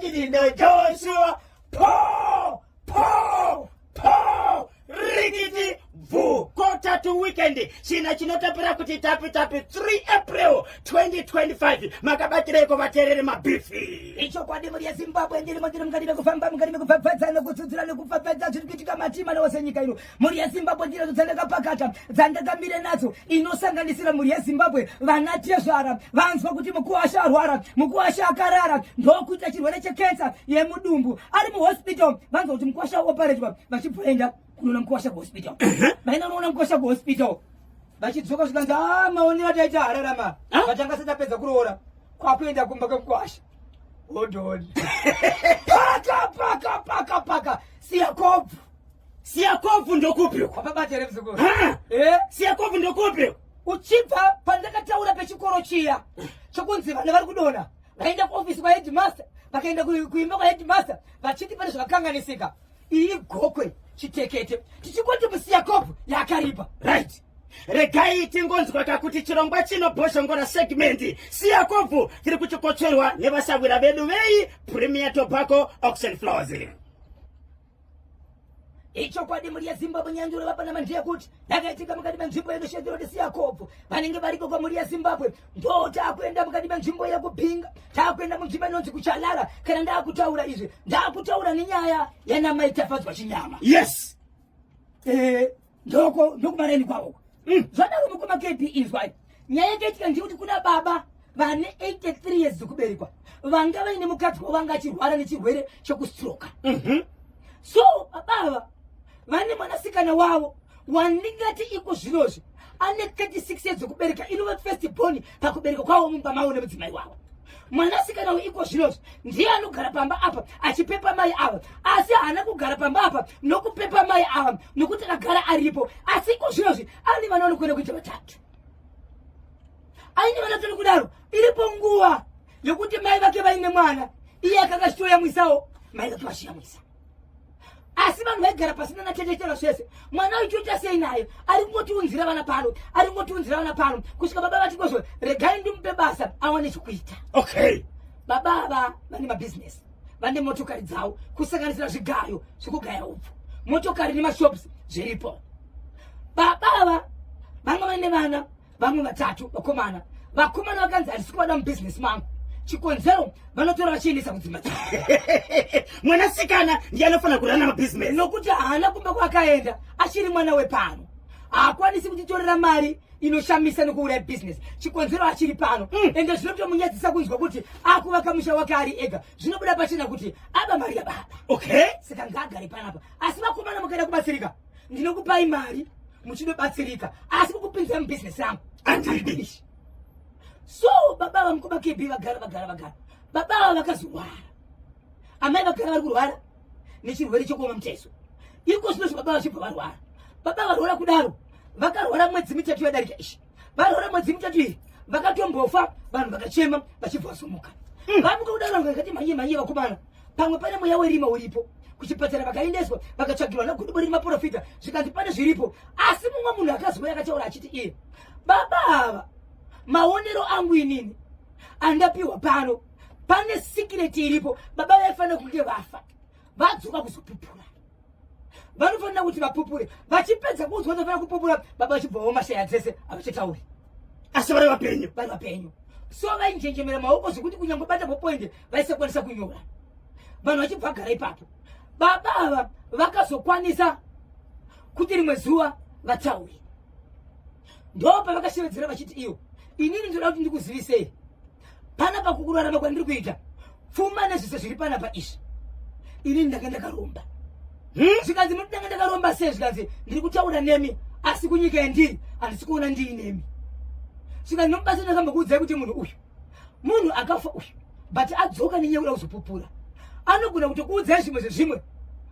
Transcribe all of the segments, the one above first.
Chidindo Joshua po po po rikiti bvu kota to weekend china chinotapira kuti tapi tapi 3 April 2025 makabatireiko vateereri mabhifi. Ichokwadi mhuri yeZimbabwe ndirimo ndiri mukati mekufamba mukati mekupfapfadza nekutsudzura nekupfapfadza zviri kuitika matima newose nyika ino. Mhuri yeZimbabwe ndinadzo dzandakapakata dzandakamire nadzo inosanganisira mhuri yeZimbabwe vana tezvara vanzwa kuti mukuwasha arwara mukuwasha akarara ndokuita chirwere chekensa yemudumbu ari muhospital vanzwa kuti mukuwasha operetwa vachibvoenda kunoona mukuwasha kuhospital vaenda kunoona mukuwasha kuhospital vachidzoka zvikanzi a ah, maonero ataita hararama vatanga satapedza kuroora kwakuenda kumba kwemukuwasha hodhoni paka paka paka paka siyakobvu Siyakovhu ndokupi uko? Wapabata here muzukuru? Eh? Siyakovhu ndokupi? Uchibva pandakataura pechikoro chiya chokunzi vana vari kudonha vaenda kuofisi kwaheadmaster vakaenda kuimba kwaheadmaster vachiti pane zvakakanganisika. Iyi gokwe chitekete tichingoti musiyakovhu yakaripa. Right. Regai tingonzwa kakuti chirongwa chino Bhozhongora segment Siyakovhu tiri kuchikotsverwa nevasahwira vedu vei Premier Tobacco Oxen Floors. Ichokwadi mhuri yeZimbabwe nyanduro vapanama ndeyekuti yakaitika mukati menzvimbo yedu kuti Siyakobvu vanenge variko kwamhuri yeZimbabwe ndo takuenda mukati menzvimbo yekubhinga takuenda munzvimbo inonzi kuchalala kana ndakutaura izvi ndakutaura nenyaya yanamai Tafadzwa Chinyama. Yes. Eh, ndoko ndokumareni kwavo Zvadaro mukoma KB inzwai nyaya yakaitika ndeyekuti kuna baba vane 83 years dzekuberekwa vanga vaine mukadzi wavo vanga achirwara nechirwere chekustroka. So baba ava vane mwanasikana wavo wandingati iko zvinozvi ane 36 years dzekubereka inova first born pakubereka kwavo mumba mavo nemudzimai wavo. Mwanasikana uyu iko zvinozvi ndiye anogara pamba apa achipepa mai ava, asi haana kugara pamba apa nokupepa mai ava nokuti akagara aripo, asi iko zvinozvi ane vana vanokwira kuita vatatu aine vana vatatu. Kudaro iripo nguva yekuti mai vake vaine mwana iye akanga achitoyamwisawo mai vake vachiyamwisa, asi vanhu vaigara pasina natete chero zvese. Mwana uyu choita sei naye? Ari kungotiunzira vana pano, ari kungotiunzira vana pano kusvika baba vati kozvo regai ndimupe basa awane chokuita. Okay. Baba ava vane mabhizinesi, vane motokari dzavo kusanganisira zvigayo zvekugaya upfu, motokari nemashops zviripo. Baba ava vanga vaine vana vamwe vatatu vakomana. Vakomana vakanzi handisi kuvada mubhizinesi mangu, chikonzero vanotora vachiendesa kudzimba dzavo. Mwanasikana ndiye anofanira kurana mabhizinesi nokuti haana kumba kwakaenda, achiri mwana wepano, haakwanisi kutitorera mari inoshamisa nekuuraya bhizinesi, chikonzero achiri pano. Ende zvinotomunyadzisa kunzwa kuti akuvaka musha wake ari ega, zvinobuda pachena kuti aba mari yababa. Okay. Saka ngaagare panapa, asi vakomana mukaenda kubatsirika ndinokupai mari muchinobatsirika, asi kukupinzai mubhizinesi rangu handidi. So baba vamukoma KB vagara vagara vagara, baba ava vakazorwara, amai vagara vari kurwara nechirwere chekuoma mutezo. Iko zvino baba vachibva varwara, baba varwara kudaro vakarwara mwedzi 3 yadarika ishi, varwara mwedzi 3 iyi vakatombofa, vanhu vakachema vachibva vazomuka. Vamuka kudaro vanhu vakati mhanye mhanye vakomana, pamwe pane mweya werima uripo. Kuchipatara vakaendeswa vakatsvagirwa nagudubo riri maprofita, zvikanzi pane zviripo. Asi mumwe munhu akazouya akataura achiti iye baba ava maonero angu inini andapiwa pano pane sikireti iripo, baba vaifanira kunge vafa vadzoka kuzopupura, vanofanira kuti vapupure. Vachipedza kuudzwa vanofanira kupupura, baba vachibva vomashaya dzese havachatauri, asi vari vapenyu, vari vapenyu. So vainjenjemera maoko zvekuti kunyange bata popoinde vaisakwanisa kunyora, vanhu vachibva gara ipapo. Baba ava vakazokwanisa kuti rimwe zuva vataure, ndo pavakashevedzera vachiti iyo inini ndinoda kuti ndikuzivisei panapa kukurarama kwandiri kuita pfuma nezvese zviri panapa izvi inini ndanga ndakaromba. Zvikanzi muti ndanga ndakaromba sei? Zvikanzi ndiri kutaura nemi asi kunyika yandiri handisi kuona ndiinemi. Zvikanzi nomubasa ndakambokuudzai kuti munhu uyu munhu akafa uyu, but adzoka nenyaya kuda kuzopupura, anogona kutokuudzai zvimwe zvezvimwe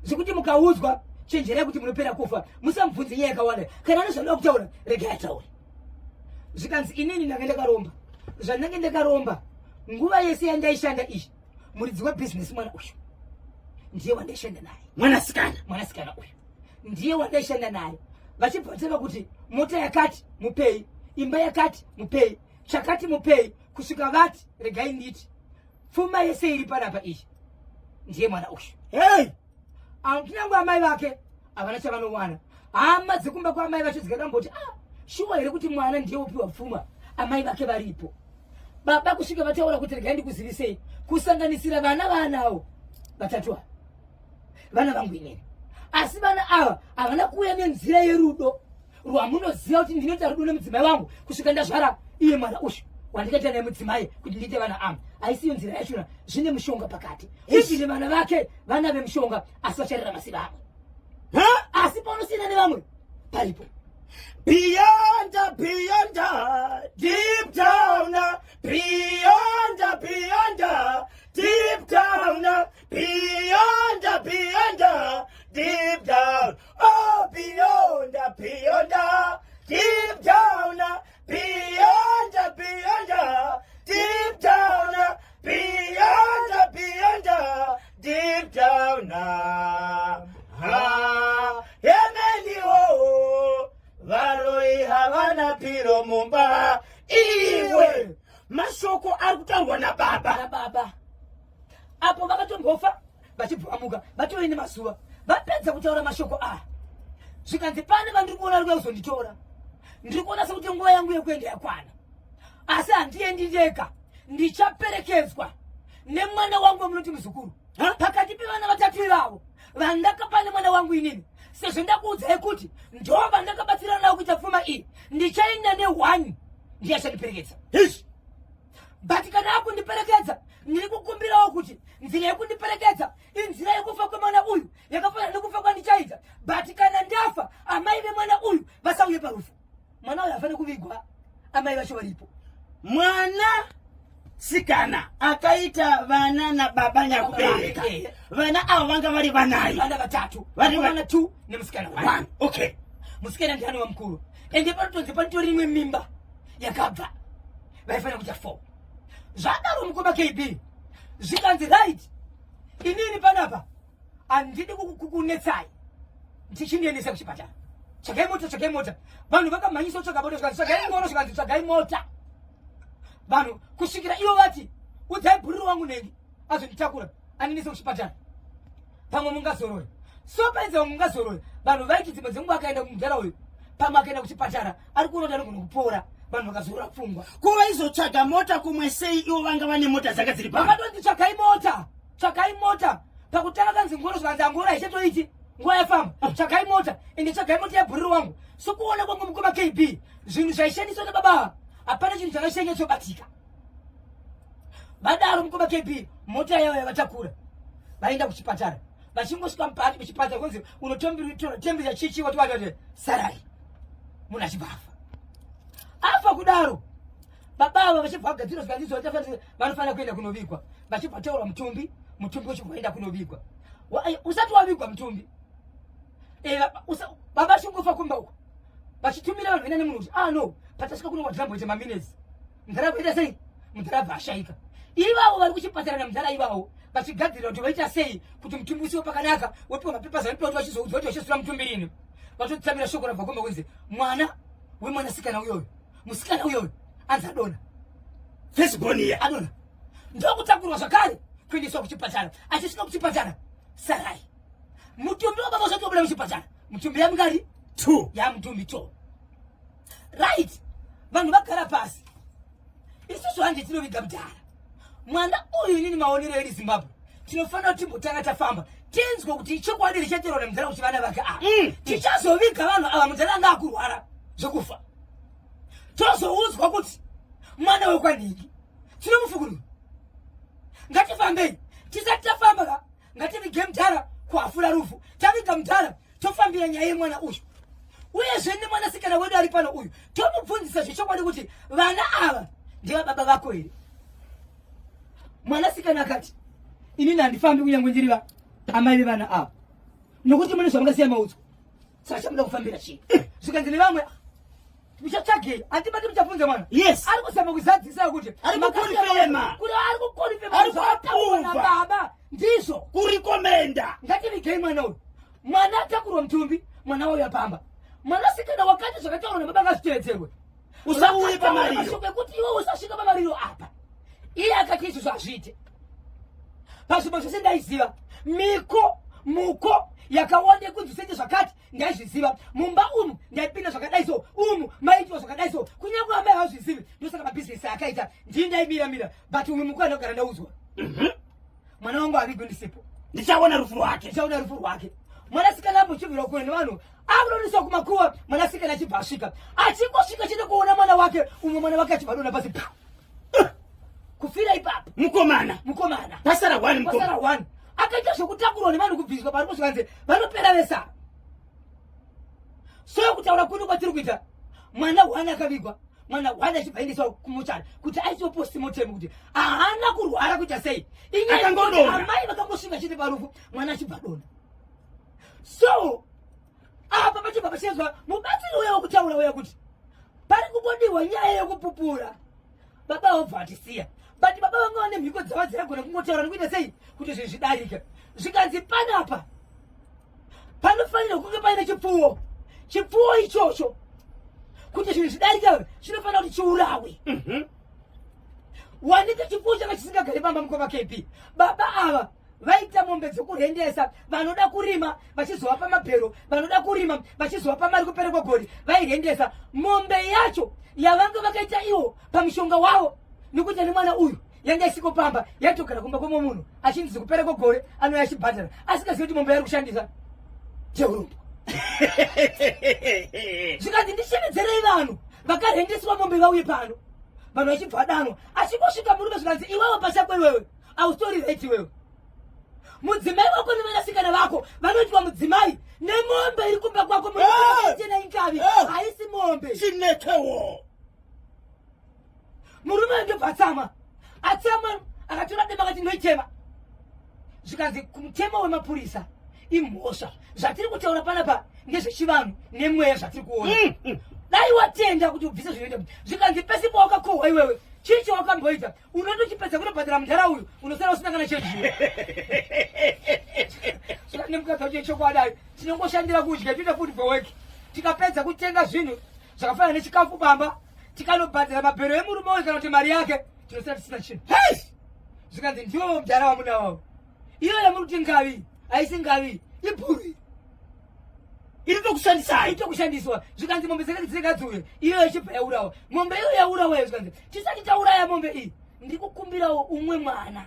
zvekuti mukaudzwa chenjerai kuti munopera kufa. Musamubvunze nyaya yakawanda, kana ane zvanoda kutaura regai ataure. Zvikanzi inini ndanga ndakaromba, zvandange ndakaromba nguva yese yandaishanda iyi, muridzi webhizinesi mwana uyu ndiye wandaishanda naye. Mwanasikana. Mwanasikana uyu ndiye wandaishanda naye, vachibva vatanga kuti mota yakati mupei, imba yakati mupei, chakati mupei, kusvika vati regai nditi pfuma yese iri panapa iyi. Ndiye mwana uyu. Hey! Kunyange amai vake havana chavanowana. Hama dzekumba kwaamai vacho dzikadamboti ah, shuwa here kuti mwana ndiye wopiwa pfuma amai vake varipo. Baba kusvika vataura kuti regai ndikuzivisei, kusanganisira vana vaanawo vatatu ava, vana vangu inini. Asi vana ava havana kuuya nenzira yerudo rwamunoziva kuti ndinoita rudo nemudzimai wangu kusvika ndazvara iye mwana uyu wandikaita naye mudzimai kuti ndiite vana ava. Haisiyo nzira yachona, zvine mushonga pakati. Even vana vake vana vemushonga, asi vachararama sevamwe. Asi paunosiyana nevamwe paripo. Beyond, beyond, deep down, beyond, beyond, deep down, beyond, beyond, deep down, oh, beyond, beyond, deep down, beyond, beyond, deep down, beyond, beyond, deep down. Ah, yemeniwo varoi havana piro mumba. Iwe, mashoko ari kutaurwa nababa. Nababa apo vakatombofa vachibva vamuka vatove nemazuva vapedza kutaura mashoko aya, zvikanzi pane vandiri kuona vari kuya kuzonditora. Ndiri kuona sekuti nguva yangu yekuenda yakwana, asi handiendi ndega, ndichaperekedzwa nemwana wangu wamunoti muzukuru. Pakati pevana vatatu ivavo vandakapa nemwana wangu inini, sezvo ndakuudzai kuti ndo vandakabatsirana navo kuita pfuma iyi, ndichaenda ne1 ndiye achandiperekedza. But kana akundiperekedza, ndiri kukumbirawo kuti nzira yekundiperekedza inzira yekufa kwemwana uyu yakafanana nekufa kwandichaita, but kana ndafa amai vemwana uyu vasauye parufu. Mwana uyu hafaniri kuvigwa amai vacho varipo. Mwana sikana akaita vana nababa nyakubereka, vana avo vanga vari vanai? Vana vatatu. Vari vana 2 nemusikana 1. One. Okay. Musikana ndiani wamukuru, ende panotonzi panotori rimwe mimba yakabva, vaifanira kuita 4. Zvadaro mukoma KB, zvikanzi right, inini panapa handidi kukunetsai, tichindiendesa kuchipatara, tsvagai mota, tsvagai mota. Vanhu vakamhanyisa kutsvaga mota, zvikanzi tsvagai ngoro, zvikanzi tsvagai mota. Vanhu kusvikira ivo vati udzai bhururu wangu nengi azonditakura andiendese kuchipatara, pamwe mungazorore. So painzi mungazorore, vanhu vaiti dzimwe dzenguva akaenda kumudhara uyu, pamwe akaenda kuchipatara ari kuona kuti anogona kupora, vanhu vakazorora pfungwa. Ko vaizotsvaga mota kumwe sei ivo vanga vane mota dzanga dziri pa? Vakatonzi tsvagai mota, tsvagai mota. Pakutanga kanzi ngoro, zvikanzi angoro haichatoiti, nguva yafamba, tsvagai mota. Ende tsvagai mota yabhururu wangu. Sokuona kwangu mukoma KB, zvinhu zvaishandiswa nababa hapana chinhu chakashanyatsobatika. Vadaro mukoma KB, mota yavo yavatakura vaenda kuchipatara. Vachingosvika mupati muchipatara kunzi unotora temperature chichi wati wati wati, sarai, munhu achibva afa. Afa kudaro, baba ava vachibva vagadzirwa, zvikanzi vanofanira kuenda kunovigwa. Vachibva taura mutumbi, mutumbi uchibva waenda kunovigwa. Usati wavigwa mutumbi, baba chingofa kumba uko, vachitumira vanhu vena nemunhu kuti ah no, patasvika kuno kwatiramboita maminutes, mudhara kuita sei, mudhara bva ashaika. Ivavo vari kuchipatara namudhara ivavo vachigadzirira kuti vaita sei kuti mutumbi usiwo pakanaka, wopiwa mapepa zanopiwa kuti vachizoudzwa kuti vachizosura mutumbi rini. Vatotsamira shoko rabva kumba kunzi mwana wemwanasikana uyoyo, musikana uyoyo anzi adona. Firstborn iya. Adona, ndokutakurwa zvakare kuendeswa kuchipatara. Achisvika kuchipatara, sarai, mutumbi wababa usati wabuda muchipatara, mutumbi yamungari 2 yamutumbi 2. Right, vanhu vagara pasi, isusu handi tinoviga mudhara mwana uyu. Inini maonero edu, Zimbabwe, tinofanira kuti timbotanga tafamba tinzwe kuti chokwadi richaterwa nemudhara kuti vana vake ava. Tichazoviga vanhu ava mudhara anga akurwara zvekufa, tozoudzwa kuti mwana wekwanhingi, tinomufukunura. Ngatifambei. Tisati tafamba ka, ngativige mudhara kuhafura rufu. Taviga mudhara, tofambira nyaya yemwana uyu, uyezve nemwanasikana wedu ari pano uyu, tomubvunzisa zvechokwadi kuti vana ava ndevababa vako here. Mwanasikana akati inini handifambi kunyange ndiri va amai vevana ava, nokuti mune zvamungasiya maudzwa, saka chamuda kufambira chii? Zvikanzi nevamwe, muchatsvagei? Handibati muchabvunza mwana. Ari kuzama kuzadzisa kuti Ari kuconfirma. Kuti ari kuconfirma Ari zvakataurwa kuapprova. nababa ndizvo. Kurecommenda. Ngativigei mwana uyu. Mwana atakurwa mutumbi, mwana wauya pamba. Mwanasikana wakati zvakataurwa nababa ngazvitevedzerwe. Usauye Vakataura pamariro. mashoko ekuti iwe usasvika pamariro apa, iye akati izvozvo hazviite. Pazvimbo zvese ndaiziva miko muko yakawanda yekunzi usaite zvakati, ndaizviziva. Mumba umu ndaipinda zvakadai so, umu maiitwa zvakadai so, kunyange amai havazvizivi. Ndosaka mabhizinesi akaita ndii ndaimira mira, but uyu muko andagara ndaudzwa. Mwana wangu avigwe ndisipo, ndichaona rufu rwake, ndichaona rufu rwake. Mwanasikana apo chibvira kure nevanhu akunoniswa kumakuva, mwanasikana achibva asvika, achingosvika chete kuona mwana wake, umwe mwana wake achibva adona pasi pa kufira ipapo. Mukomana, mukomana pasara one, pasara one akaita zvekutakurwa nevanhu kubviswa pari kusvikanze vanopera vesa. So kutaura kuno kwatiri kuita, mwana one akavigwa, mwana one achibva aendeswa kumuchari kuti aitwe postmortem kuti haana kurwara kuita sei. Inyaya Akangodonha. amai vakangosvika chete parufu, mwana achibva dona. So apa pachibva pachenzwa mubatsiri uya wekutaura uya kuti pari kumbodiwa nyaya yekupupura baba vobva vatisiya, but baba vanga vane mhiko dzava dzaigona kungotaura nekuita sei kuti zvinhu zvidarike. Zvikanzi panapa panofanira kunge paine chipfuwo, chipfuwo ichocho kuti zvinhu zvidarike chinofanira kuti chiurawe. Wanike chipfuwo changa chisingagari pamba mukoma KB. Baba ava vaita mombe dzekurendesa, vanoda kurima vachizovapa mabhero, vanoda kurima vachizovapa mari kupera kwegore. Vairendesa mombe yacho yavanga vakaita iwo pamushonga wavo nekuita nemwana uyu, yanga isiko pamba, yaitogara kumba kwemwe munhu, achinzi kupera kwegore anouya achibhadhara, asingazivi kuti mombe yari kushandisa jeurumbo. Zvikanzi ndishevedzerei vanhu vakarendeswa mombe vauye pano. Vanhu vachibva vadanwa, achingosvika murume zvikanzi iwewe pachako iwewe ausitori right iwewe, mudzimai wako nevanasikana vako vanoitwa mudzimai nemombe iri kumba kwako muchena ingavi haisi mombe. Chinekewo. Murume ndobva atsama, atsama akatora dema akati ndoitema. Zvikanzi kumutemo wemapurisa imhosva. Zvatiri kutaura panapa ndezvechivanhu nemweya zvatiri kuona. Dai watenda kuti ubvise zvinoita. Zvikanzi pese pawakakohwa iwewe, chii chawakamboita? Unotochipedza kunobhadhara mudhara uyu, unosara usina kana chezviyo. Nemukadzi wacho chokwadi ayo tinongoshandira kudya, toita food for work. Tikapedza kutenga zvinhu zvakafanana nechikafu pamba, tikanobhadhara mabhero emurume uyu kana kuti mari yake, tinosara tisina chinhu. Zvikanzi ndiwo mudhara wamunawawo, iyo yamuri kuti ngavi haisi ngavi, ibhuru iri tokushandisai, itokushandiswa. Zvikanzi mombe dzake dzisingadziuye, iyo ichibva yaurawa. Mombe iyo yaurawa iyo, zvikanzi tisati tauraya mombe iyi, ndiri kukumbirawo umwe mwana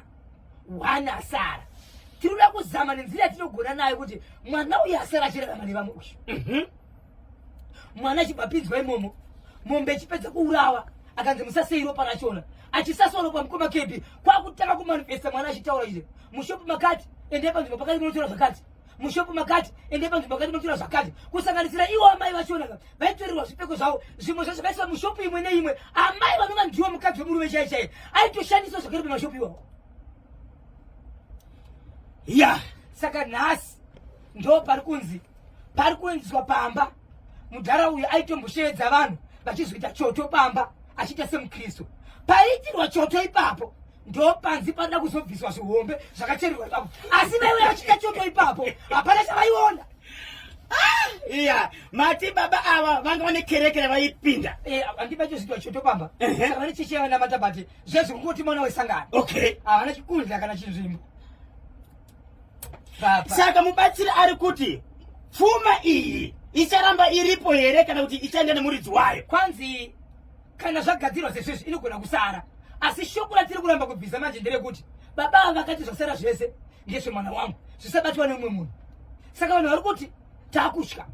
one asara. Tinoda kuzama nenzira yatinogona nayo kuti mwana uyu asara achirarama nevamwe uyu. Mwana achibva imomo, mombe ichipedza kuurawa, akanzi musasei ropa rachona. Achisaswa ropa, mukoma kepi kwakutanga kumanifesta mwana achitaura chite mushopu makati endei panzvimbo pakati munotora zvakati, mushopu makati endei panzvimbo pakati munotora zvakati, kusanganisira iwo amai vachona vaitorerwa zvipfeko zvavo, zvimwe zvacho zvakaiswa mushopu imwe neimwe. Amai vanova ndiwo mukadzi wemurume chai chai aitoshandiswa zvakare pamashopu iwawo. Saka nhasi ndo pari kunzi pari kuendeswa pamba. Mudhara uyu aitombosheedza vanhu vachizoita choto pamba achiita semukristu. Paiitirwa choto ipapo ndo panzi parida kuzobviswa zvihombe zvakachererwa ipapo, asi vaive vachiita choto ipapo hapana chavaiona. Iya, mati baba ava vanga vane kereke ravaipinda. Handibachozviitwa choto pamba. Saka vane chechi yavanamata, but zvezvekungoti mwana wesangano. Havana chikundla kana chinzvimbo. Papa. Saka mubatsiri ari kuti pfuma iyi icharamba iripo here kana kuti ichaenda nemuridzi wayo? Kwanzi kana zvagadzirwa sezvezvi inogona kusara, asi shoko ratiri kuramba kubvisa manje nderekuti baba ava vakati zvasara zvese ndezvemwana wangu, zvisabatwa nemumwe munhu. Saka vanhu vari kuti taakutya,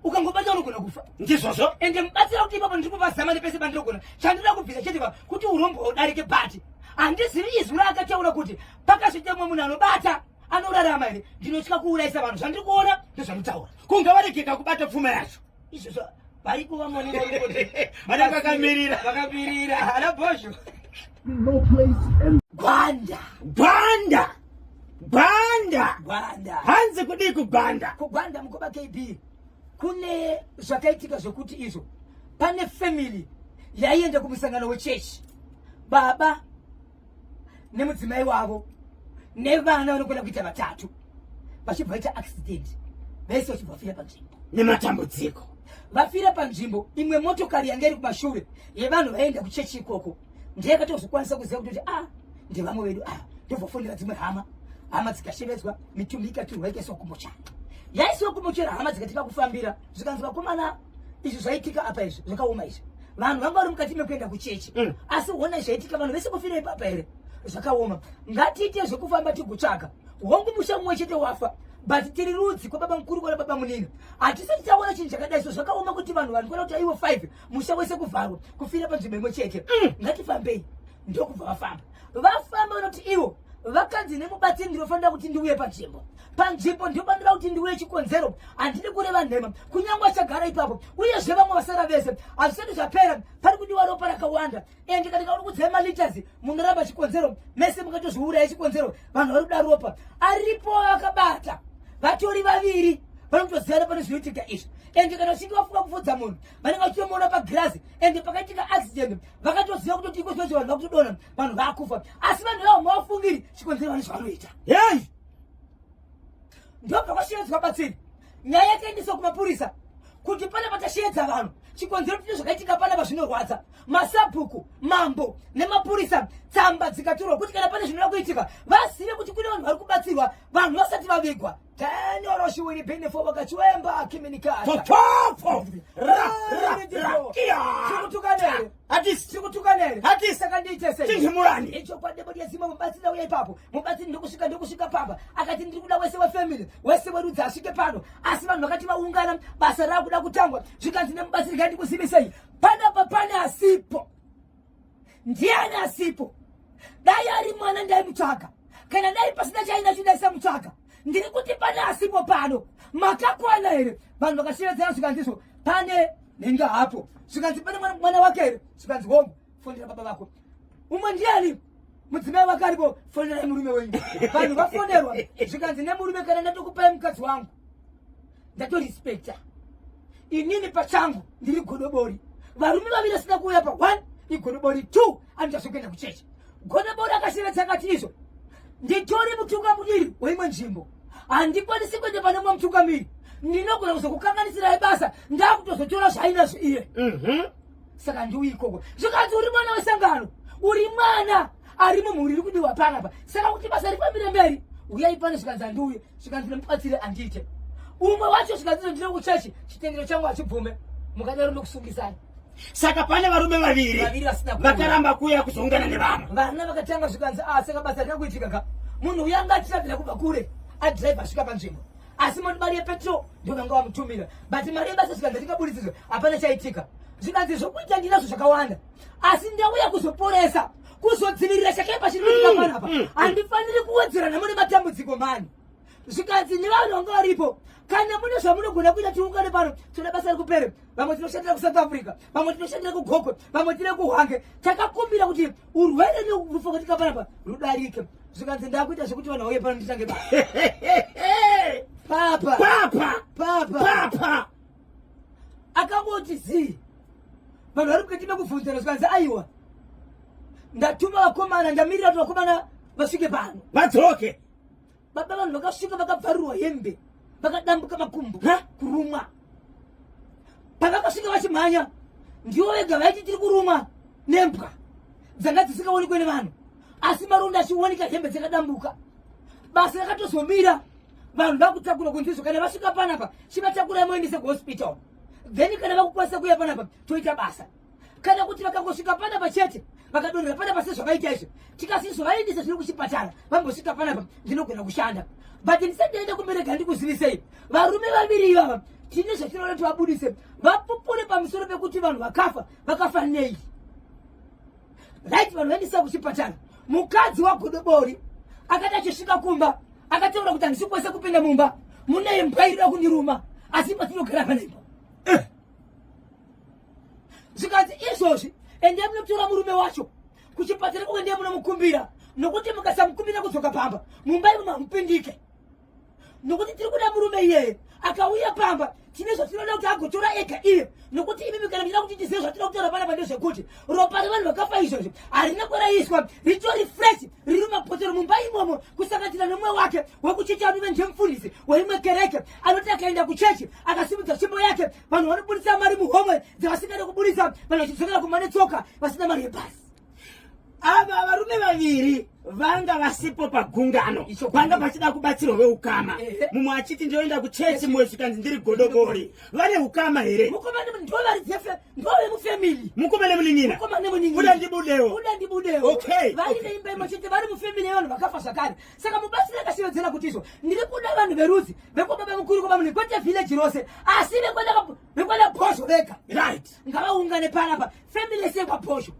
ukangobata unogona kufa. Ndizvozvo. Ende mubatsira kuti ipapo ndiri kuvazama nepese pandinogona. Chandinoda kubvisa chete pa kuti urombo udarike, but handizivi izwi raakataura kuti pakazoita mumwe munhu anobata anorarama here. Ndinotya kuurayisa vanhu, zvandiri kuona ndozvanotaura. Kunga varegeka kubata pfuma yacho. Izvozvo variko vamwe vanenge vari Vanenge vakamirira. Vakamirira ana bhozho. No place and Gwanda. Gwanda, gwanda. Gwanda. Hanzi kudii kugwanda? Kugwanda, mukoma KB, kune zvakaitika zvekuti izvo pane family yaienda kumusangano wechechi, baba nemudzimai wavo nevana vanokona kuita vatatu, vachibva vaita accident vese, vachibva vafira panzvimbo. Nematambudziko. Vafira panzvimbo, imwe motokari yanga iri kumashure yevanhu vaienda kuchechi ikoko ndiyakatozokwanisa kuziva kuti ah, ndevamwe vedu ava. Ndobva dzimwe hama, hama dzikashevedzwa, mitumbi ikaturwa ikaiswa kumochari. Yaiswa kumochari, hama dzikatika kufambira, zvikanzi vakomana, izvi zvaitika apa, izvi zvakaoma izvi. Vanhu vanga vari mukati mekuenda kuchechi. Asi hona zvaitika, vanhu vese kufira ipapa here? Zvakaoma. Ngatiite zvekufamba tigutsvaga. Hongu musha mumwe chete wafa, but tiri rudzi kwababa mukuru kwana baba munini, hatisati taona chinhu chakadai. So zvakaoma kuti vanhu vanokwana kuti aiwo 5, musha wese kuvharwa, kufira panzvimbo imwe chete. Ngatifambei. Ndokubva vafamba. Vafamba, vanoti ivo vakanzi nemubatsiri, ndinofanira kuti ndiuye panzvimbo, panzvimbo ndinofanira kuti ndiuye. Chikonzero, handidi kureva nhema, kunyange achagara ipapo, uyezve vamwe vasara vese, hazvisati zvapera. Pari kudiwa ropa rakawanda, ende kana uri kudzai maliters, munoramba. Chikonzero, mese mungatozviuraya. Chikonzero, vanhu vari kuda ropa. Aripo vakabata vatori vaviri, vanotoziyana pane zvinoitika izvi. Ende kana uchinge wafunga kupfudza munhu, vanenge vachitomuona pagirazi. Ende pakaitika accident, vakatoziva kutoti iko zvinozvo, vanhu vakutodona, vanhu vakufa, asi vanhu vavo mavafungiri. Chikonzero, vane zvavanoita. Hei. Ndobva kwashevedzwa batsiri. Nyaya yakaendeswa kumapurisa kuti pane patashevedza vanhu, chikonzero tine zvakaitika panapa zvinorwadza. Masabhuku, mambo nemapurisa, tsamba dzikatorwa kuti kana pane zvinoda kuitika vazive kuti kune vanhu vari kubatsirwa, vanhu vasati vavigwa. Tanyoro shiwiri bhinifo vakachiwemba kiminikata. Fofofo ra ra ra kia. Tikutukanere. Hatisi. Tikutukanere. Hatisi. Saka ndiite sei? Tinhimurani. Ichokwadi debodi yezima. Mubatsiri auya ipapo, mubatsiri ndokusvika pamba, akati ndiri kuda wese wefamily, wese werudzi asvike pano. Asi vanhu vakati vaungana, basa raakuda kutangwa, zvikanzi nemubatsiri, kai ndikuzivisei, panapa pane asipo. Ndiani asipo? Dai ari mwana ndaimutsvaga, kana dai pasina chainacho ndaisamutsvaga. Ndiri kuti pane asipo pano. Makakwana here? Vanhu vakashevedzera, zvikanzizvo pane nhenga hapo. Zvikanzi pane mwana wake here? Zvikanzi hongu. Fonera baba vako. Umwe ndiani? Mudzimai wake aripo. Fonerai murume wenyu. Vanhu vafonerwa, zvikanzi nemurume, kana ndatokupai mukadzi wangu, ndatorispekta. Inini pachangu ndiri godobori. Varume vaviri asina kuuya pa, one igodobori, two anoita kuchechi. Godobori akashevedza akati izvo nditori mutungamiri weimwe nzvimbo, handikwanisi kuenda pane mumwe mutungamiri, ndinogona kuzokukanganisirai basa, ndakutozotora zvainazvo iye. Saka ndiuyi ikoko. Zvikanzi uri mwana wesangano, uri mwana ari mumhuri iri kudiwa panapa, saka kuti basa rifambire mberi, uyai pano. Zvikanzi handiuye. Zvikanzi nemubatsiri, handiite. Umwe wacho zvikanzi ndine kuchechi, chitendero changu hachibvume, mukadaro ndokusungisai. Saka pane varume vaviri Vaviri vasina kuuya. Vakaramba kuuya kuzoungana nevamwe. Vana vakatanga, zvikanzi a saka basa rina kuitika ka. Munhu uyu anga achitabvira kubva kure, adhiraivha asvika panzvimbo, asi mari yepetrol ndo vanga vamutumira, but mari yebasa, zvikanzi atingaburitsizwe, hapana chaitika. Zvikanzi zvokuita ndinazvo zvakawanda, asi ndauya kuzoporesa, kuzodzivirira chakaipa chiri kuitika panapa. Handifaniri kuwedzera nhamo nematambudziko mani. Zvikanzi nevanhu vanga varipo, kana mune zvamunogona kuita, tiungane pano, tinoda basa rekupere. Vamwe tinoshandira kuSouth Africa, vamwe tinoshandira kuGokwe, vamwe tine kuHwange. Takakumbira kuti urwere nerufu kwatika panapa rudarike. Zvikanzi ndakuita zvekuti vanhu vauye pano, nditange basa papa. Papa. Papa. Papa. Akangoti zii, vanhu vari mukati mekubvunzana. Zvikanzi aiwa, ndatuma vakomana, ndamirira kuti vakomana vasvike pano. Vadzoke. Baba, vanhu vakasvika vakabvarurwa hembe, vakadambuka makumbo. Ha? Kurumwa. Pavakasvika vachimhanya, ndivo vega vaiti tiri kurumwa nembwa dzanga dzisingaonekwe nevanhu, asi maronda achioneka, hembe dzakadambuka. Basa rakatozomira, vanhu vakutakura kunzizvo, kana vasvika panapa, chivatakurai muendese kuhospital, then kana vakukwanisa kuuya panapa toita basa. Kana kuti vakangosvika panapa chete, vakadonhera panapa sezvavaita izvo, tikasizovaendesa zviri kuchipatara, vambosvika panapa, ndinogona kushanda. But ndisati ndaenda kumberega, ndikuzivisei, varume vaviri ivava tine zvatinoda kuti vabudise, vapupure pamusoro pekuti vanhu vakafa, vakafa nei. Right, vanhu vaendesa kuchipatara. Mukadzi wagodobori akati achisvika kumba, akataura kuti handisi kukwanisa kupinda mumba, mune imbwa irida kundiruma, asi patinogara pane imbwa. Zvikanzi izvozvi endai munotora murume wacho kuchipatara kuko, ndiye munomukumbira, nokuti mukasamukumbira kudzoka pamba, mumba imo mamupindike, nokuti tiri kuda murume iyeye akauya pamba, tine zvatinoda kuti agotora ega iye. Nokuti imimi kana muchida kuti tizive zvatinoda kutaura panapa, ndezvekuti ropa revanhu vakafa izvozvo harina kwaraiswa, ritori fresh, riri mumabhotoro mumba imomo, kusanganisira nemumwe wake wekuchechi anove ndemufundisi weimwe kereke. Anoti akaenda kuchechi akasimudza tsvimbo yake, vanhu vanobudisa mari muhomwe dzavasingade kubudisa, vanhu vachidzokera kumba netsoka vasina mari yebhasi. Ava varume vaviri. Vanga vasipo pagungano, panga pachida kubatsirwa veukama, mumwe achiti ndinoenda kuchechi, mumwe zvikanzi ndiri godobori. Vane ukama here? Ndovemufamily. Mukoma nemunin'ina. Mukoma nemunin'ina. Uda ndibudewo. Uda ndibudewo. Okay. Vari neimba imwe chete, vari mufamily yevanhu vakafa zvakare. Saka mubatsiri akashevedzera kuti izvo ndiri kuda vanhu verudzi vekwababa mukuru kwabamune, kwete village rose, asi vekwana Bhozho vega. Ngavaungane panapa, family yese yekwaBhozho.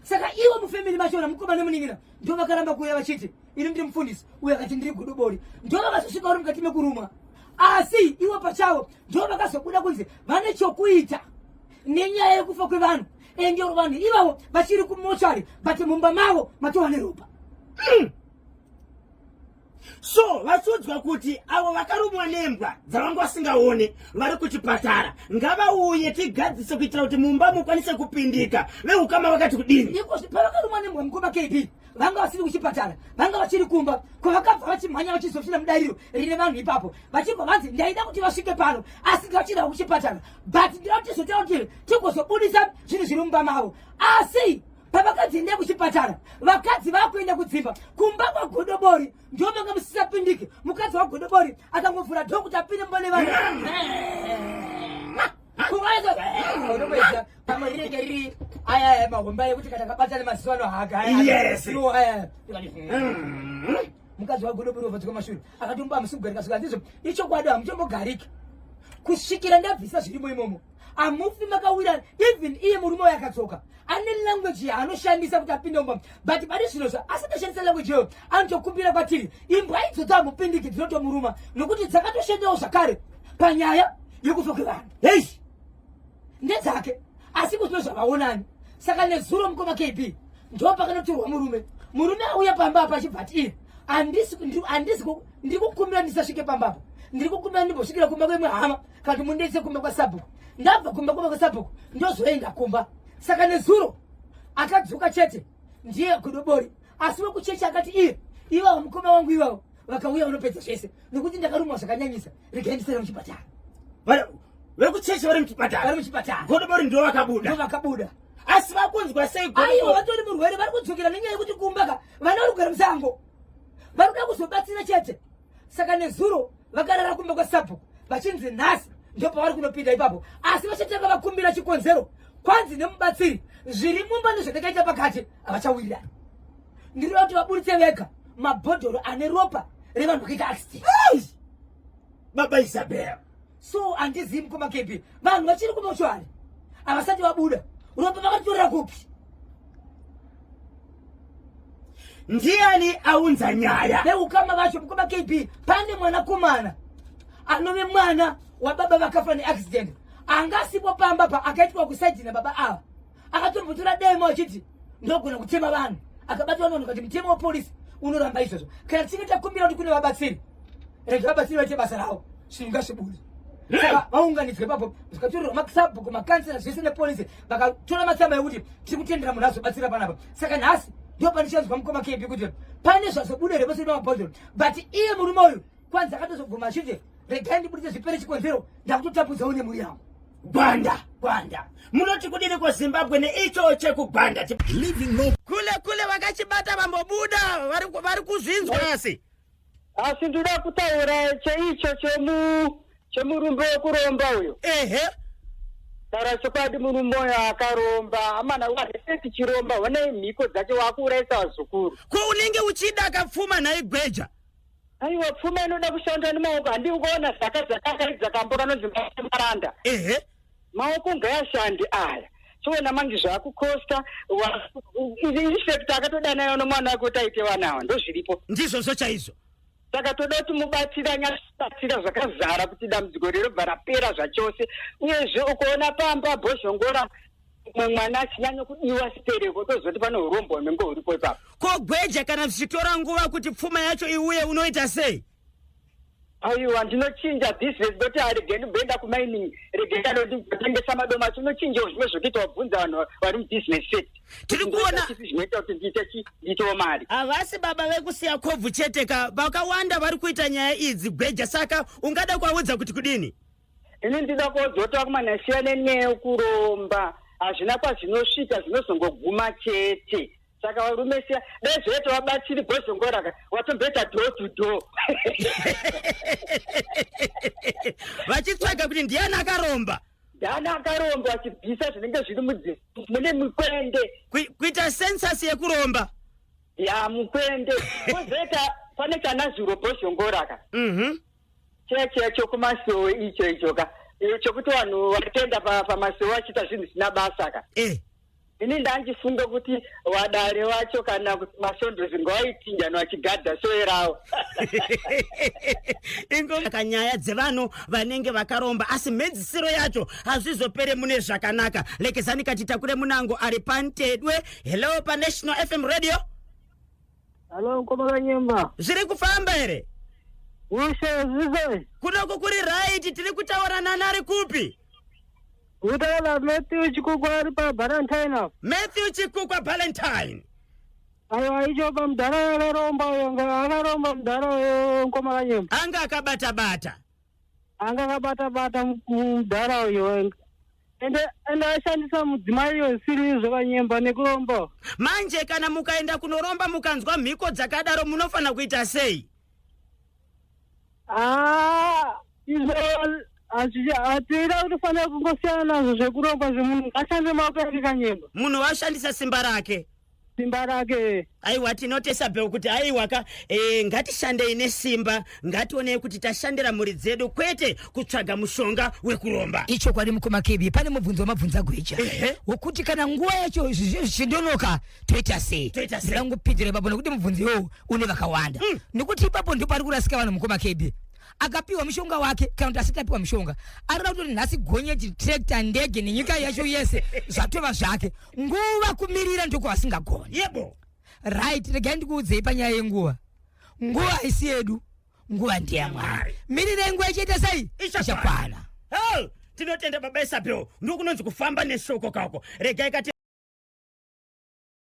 Saka ivo mufamily machona mukoma nemunin'ina ndo vakaramba kuuya vachiti ini ndiri mufundisi, uyo akati ndiri godobori. Ndo vakazosvika uri mukati mekurumwa, asi ivo pachavo ndo vakazobuda kunzi vane chokuita nenyaya yekufa kwevanhu, ende vanhu ivavo vachiri kumochari, but mumba mavo matova neropa. So vachiudzwa kuti avo vakarumwa nembwa dzavanga vasingaone vari kuchipatara, ngavauye tigadzise kuitira kuti mumba mukwanise kupindika, veukama vakati kudini? Iko pavakarumwa nembwa, mukoma KB, vanga vasiri kuchipatara, vanga vachiri kumba kwavakabva vachimhanya vachizosvina mudariro rine vanhu ipapo, vachibva vanzi ndaida kuti vasvike pano, asi ndivachirawo kuchipatara, but ndinoda kuti tizotaura kuti tigozobudisa zvinhu zviri mumba mavo. Asi pavakadzi endai kuchipatara, vakadzi vakuenda kudzimba, kumba kwagodobori ndo manga musisapindiki. Mukadzi wagodobori akangovhura dho kuti apinde mumba nevanhu, kuvaza pamwe rinenge riri aya mahomba ekuti kana akabata nemaziso ano haga. Aya mukadzi wagodobori wabva dzoka mashure akatomba hamusi kugarika. Svika ndizvo ichokwadi, hamutombogariki kusvikira ndabvisa zvirimo imomo. Hamufi makawirana. Even iye murume uyo akadzoka ane language yaanoshandisa kuti apinde mumba, but pane zvino zva asatoshandisa language iyoyo, anotokumbira kwatiri imbwa idzodzo hamupindiki, dzinotomuruma nokuti dzakatoshandawo zvakare panyaya yekufa kwevanhu. Hei. Ndedzake, asi kuzvino zvavaonani. Saka nezuro, mukoma KB, ndo pakanotorwa murume. Murume auya pamba apa achibva ati iye handisi ndiri kukumbira ndisasvike pamba apa, ndiri kukumbira ndimbosvikira kumba kwemwe hama, kana kuti mundiendese kumba kwasabhuku. Ndabva kumba kwasabhuku ndozoenda kumba. Saka nezuro akadzoka chete ndiye godobori, asi wekuchechi akati iye ivavo mukoma wangu ivavo vakauya vanopedza zvese, nekuti ndakarumwa zvakanyanyisa, regai ndisere muchipatara. Vekuchechi vari muchipatara? Vari muchipatara. Godobori ndo vakabuda? Ndo vakabuda. Asi vakunzwa sei? Aiwa, vatori murwere, vari kudzokera nenyaya yekuti kumba ka vana vari kugara musango, vari kuda kuzobatsira chete. Saka nezuro vakarara kumba kwasabhuku, vachinzi nhasi ndopavari kunopinda ipapo, asi vachatanga vakumbira chikonzero. Kwanzi nemubatsiri zviri mumba nezvatakaita pakati havachawirirani. Ndinoda kuti vaburitse vega mabhodhoro ane ropa revanhu vakaita accident. Baba Isabel. So handizivi, mukoma KB, vanhu vachiri kumochwari, havasati vabuda. Ropa vakatitorera kupi? Ndiani aunza nyaya? Veukama vacho, mukoma KB. Pane mwanakomana anove mwana wababa vakafa neaccident, anga asipo pamba pa akaitwa kusaidhi nababa ava. Akatombotora demo achiti ndogona kutema vanhu, akabatwa nevanhu kati mutemo wepolisi unoramba izvozvo. Kana tichinge takumbira kuti kune vabatsiri, rega vabatsiri vaite basa ravo, zvinhu ngazvibude. Saka vaunganidzwe ipapo, zvikatorerwa masabhuku, makansela, zvese nepolisi, vakatora matsamba ekuti tiri kutendera munhu azobatsira panapa. Saka nhasi ndo pandichanzwa, mukoma KB, kuti pane zvazobuda here pasina mabhodhoro. But iye murume uyu kwanzi akatozobvuma achiti regai ndibudise zvipere chikonzero, ndakutotapudzawo nemhuri yangu. Gwanda, gwanda, munoti kudini kuZimbabwe neicho chekugwanda? Living no Kule kule vakachibata, vambobuda, vari kuzvinzwa asi. Asi ndoda kutaura cheicho chemurume wekuromba uyo. Taura chokwadi, murume uyo akaromba amana warese tichiromba. Honai mhiko dzacho, wakuurayisa vazukuru. Ko unenge uchida kapfuma nhai, gweja? Aiwa, pfuma inoda kushanda nemaoko. Handi ukaona zaka dzakakaidza kambo kanonzi maranda. Maoko ngayashande aya. Chiona manje zvakukosta. In fact akatodanayo nomwana wake kuti aite vana ava, ndozviripo. Ndizvozvo chaizvo. Saka toda kuti mubatsire, anyatsobatsira zvakazara kuti dambudziko rirobva rapera zvachose. Uyezve ukaona pamba bhozhongora mumwe mwana achinyanya kudiwa sitereko, tozoti pane urombo hunenge huripo ipapo. Ko gweja, kana zvichitora nguva kuti pfuma yacho iuye, unoita sei? Aiwa, ndinochinja business, ndoti arege ndimboenda kumining, rege ndanonditengesa madomasi. Unochinjawo zvimwe zvokuita, wabvunza vanhu vari mubusiness set. Tiri kuona zvinoita kuti ndiite chi ndiitewo mari. Havasi baba vekusiya kobvu chete ka, vakawanda vari kuita nyaya idzi, gweja. Saka ungada kuvaudza kuti kudini? Ini ndida kuodzota vakomana, siyane nekuromba, hazvina kwazvinosvika, zvinozongoguma chete. Saka varume siya dai zvoita vabatsiri bhozhongoraka watomboita door to door. Vachitsvaga kuti ndiani akaromba. Ndiani akaromba vachibvisa zvinenge zviri mudzi mune mikwende. Kuita census yekuromba. Ya mukwende. Kozoita pane chanazuro bhozhongoraka. Chiya chiya chokumasowe icho icho ka. Chokuti vanhu vatenda pamasowe vachiita zvinhu zvisina basa ka. Ini ndandifunga kuti vadare vacho kana kuti masondozi ngavaichinjana vachigadha sowe ravo. Ingo nyaya dzevanhu vanenge vakaromba asi mhedzisiro yacho hazvizopere mune zvakanaka. Lekezani kati takure munango ari pantedwe. Hello paNational FM Radio. Hello mkoma Kanyemba. Zviri kufamba here? Ushe zvize. Kunoko kuri right tiri kutaura nani ari kupi? Kutaura Matthew Chikukwa ari pa Valentine apo. Matthew Chikukwa Valentine. Aiwa icho pamudhara akaromba uyo akaromba mudhara uyo mkoma Kanyemba. Anga akabata bata. Anga akabata bata mudhara uyo. Ende ende ashandisa mudzimai uyo zvisiri izvo Kanyemba nekuromba. Manje kana mukaenda kunoromba mukanzwa mhiko dzakadaro munofanira kuita sei? Ah, izvo hatina kutofanira kungosiyana nazvo zvekuromba zvemunhu ashande maoko ake kanyemba. Munhu washandisa simba rake. Simba rake. Aiwa tinotesa bheu kuti aiwa ka e, ngatishandei nesimba ngationei kuti tashandira mhuri dzedu kwete kutsvaga mushonga wekuromba. Ichokwadi mukoma KB pane mubvunzo wamabvunza gweja wokuti kana nguva yacho zvichindonoka toita sei Toita sei? ndingangopindira ipapo nekuti mubvunzo iwowo une vakawanda nekuti ipapo ndipo pari kurasika vanhu mukoma KB akapiwa mushonga wake kana kuti asati apiwa mushonga arikuda kutoti nhasi gonyeti tractor ndege nenyika yacho yese zvatova zvake nguva kumirira ndokwavasingagoni Yebo. Right regai ndikuudzei panyaya yenguva nguva haisi yedu nguva ndeyamwari mirirai nguva ichaita sei Ichakwana. Hell, tinotenda baba Isabel ndokunonzi kufamba neshoko kako regai kati.